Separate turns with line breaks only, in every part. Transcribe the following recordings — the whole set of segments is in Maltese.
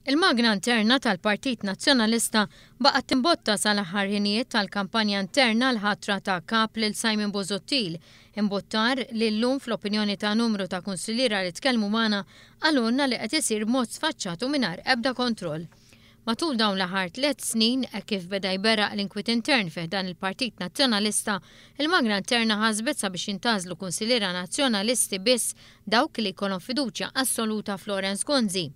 Il-magna interna tal-Partit Nazzjonalista baqgħet timbotta sal-aħħar ħinijiet tal-kampanja interna l-ħatra ta' Kap lil Simon Busuttil, imbuttar li llum fl-opinjoni ta' numru ta' kunsilliera li tkellmu magħna qalulna li qed isir b'mod sfaċċat u mingħajr ebda kontroll. Matul dawn l-aħħar tlett snin, hekk kif beda jberraq l-inkwiet intern fi ħdan il-Partit Nazzjonalista, il-magna interna ħasbet sabiex jintgħażlu kunsilliera Nazzjonalisti biss dawk li jkollhom fiduċja assoluta f'Lawrence Gonzi.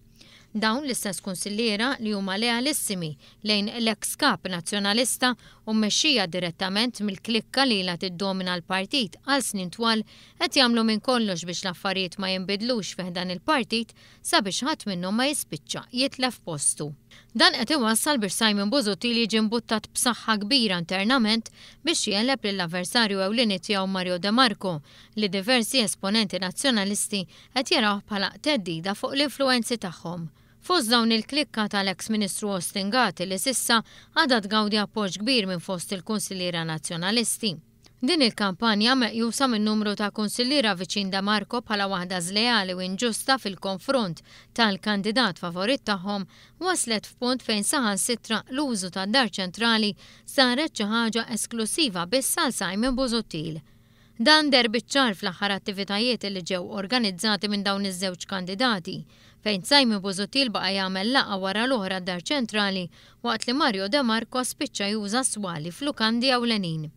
Dawn l-istess kunsilliera li huma lealissimi lejn l-eks Kap Nazzjonalista u mmexxija direttament mill-klikka li ilha tiddomina l-partit għal snin twal qed jagħmlu minn kollox biex l-affarijiet ma jinbidlux fi ħdan il-partit sabiex ħadd minnhom ma jispiċċa jitlef postu. Dan qed iwassal biex Simon Busuttil jiġi mbuttat b'saħħa kbira internament biex jegħleb lill-avversarju ewlieni tiegħu Mario De Marco li diversi esponenti Nazzjonalisti qed jarawh bħala theddida fuq l-influwenzi tagħhom. Fost dawn il-klikka tal-eks Ministru Austin Gatt li s'issa għadha tgawdi appoġġ kbir minn fost il-kunsilliera Nazzjonalisti. Din il-kampanja, meqjusa minn numru ta' kunsilliera viċin De Marco bħala waħda żleali u inġusta fil-konfront tal-kandidat favorit tagħhom, waslet f'punt fejn saħansitra l-użu tad-Dar Ċentrali saret xi ħaġa esklussiva biss għal Simon Busuttil. Dan deher biċ-ċar fl-aħħar attivitajiet li ġew organizzati minn dawn iż-żewġ kandidati, fejn Simon Busuttil baqa' jagħmel laqgħa wara l-oħra d-Dar Ċentrali waqt li Mario De Marco spiċċa juża s-swali f'lukandi ewlenin.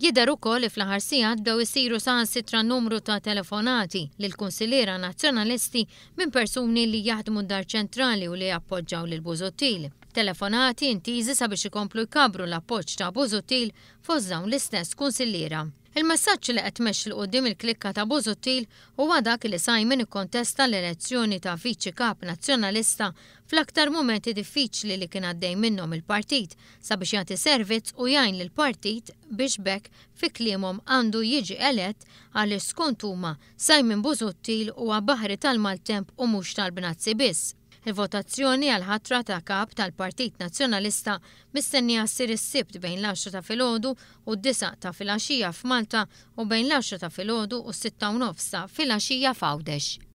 Jidher ukoll li fl-aħħar sigħat bdew isiru saħansitra numru ta' telefonati lill-kunsilliera Nazzjonalisti minn persuni li jaħdmu d-Dar Ċentrali u li jappoġġaw lil Busuttil. Telefonati intiżi sabiex ikomplu jkabbru l-appoġġ ta' Busuttil fost dawn l-istess kunsilliera. Il-messaġġ li qed tmexxi 'l quddiem il-klikka ta' Busuttil huwa dak li Simon ikkontesta l-elezzjoni ta' Viċi Kap Nazzjonalista fl-aktar mumenti diffiċli li kien għaddej minnhom il-partit sabiex jagħti servizz u jgħin lill-partit biex b'hekk fi kliemhom għandu jiġi elett għaliex skont huma Simon Busuttil huwa baħri tal-maltemp u mhux tal-bnazzi biss. Il-votazzjoni għall-ħatra ta' Kap tal-Partit Nazzjonalista mistennija ssir is-Sibt bejn l-għaxra ta' filgħodu u d-disgħa ta' filgħaxija f'Malta u bejn l-għaxra ta' filgħodu u s-sitta u nofs ta' filgħaxija f'Għawdex.